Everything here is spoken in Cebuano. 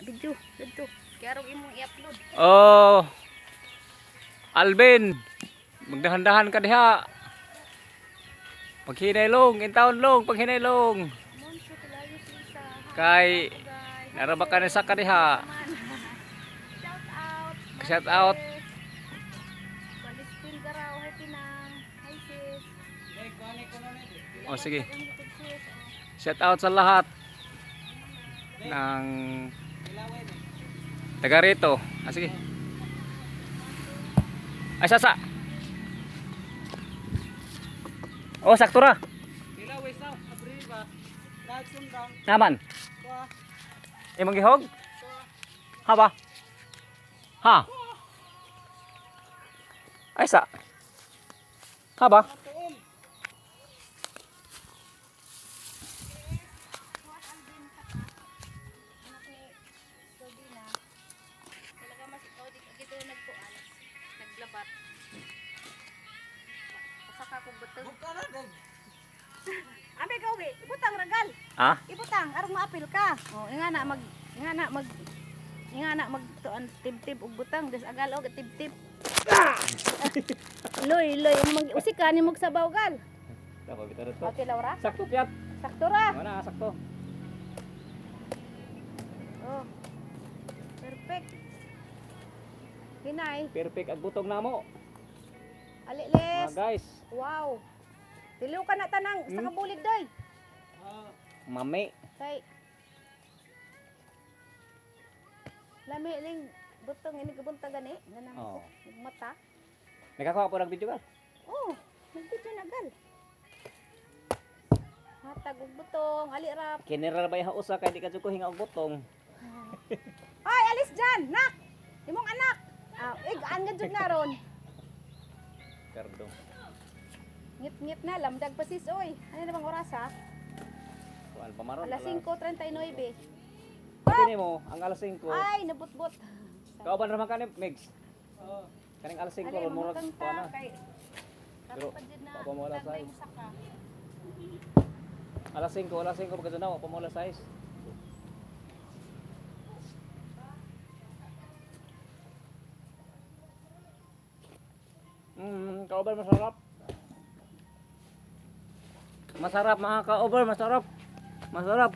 Video dito. Kaya arog imong i-upload. Oh. Alvin, magdahan-dahan ka diha. Paghinaylong, intawon long, paghinaylong. Monso Tulayos Lisa. Hi, Kay guys. naraba ka ni sa kadiha. Shout out. Shout out. Palestin Garao, hi Pinang. Hi sis. Oh, sige. Ang likod, sis. Oh. Shout out sa lahat ng taga rito. Ah, sige. Ay, sasa. Oh, sakto ra. Naman. Imong gihog? Ha ba? Ha? Ay sa. Ha ba? Kuha Alvin sa anak ni Sabina. Talaga mas oh, di dito nagkuan. Naglabat. Pasaka ko butong. Ambe gawi, ibutang ragal. Ha? Ibutang arong maapil ka. Oh, inga na mag tuan tibtib og butang des agal og tibtib. Loy, loy, mag usika ni mo sabaw gal. Dapat bitaw to. Okay, Laura. Sakto piyat. Sakto ra. Wala sakto. Oh. Perfect. Hinay. Perfect ang butong namo. Mga Alilis. guys. Wow. Diliw ka na tanang sa kabulig doy. Mami. Kay Lami ning butong ini gabunta gani ganang Oh. mata. Nakakuha po ng video ka? Oh, nagpicture na gal. Hatag og butong, ali rap. Kinira ba yung usa kay di ka jud ko hinga og butong. Ay, alis dyan, nak. Imong anak. Ah, igaan nga jud na ron. Kardo. Ngit-ngit na lamdag pa sis oy. Ano na bang oras ha? Kuan pa maron. Alas 5:39. Pati mo ang alas 5. Ay, nabutbot. Kauban ra man kani Migs. Kaning alas 5 Ali, ron murag mamutang kuan ta na. kay Pero, Pero, pa dyan na, pa mo alas tag na 6. yung saka. Alas 5, alas 5 pagka na pa mo alas 6. Kauban masarap. Masarap mga ka-over, masarap. Masarap.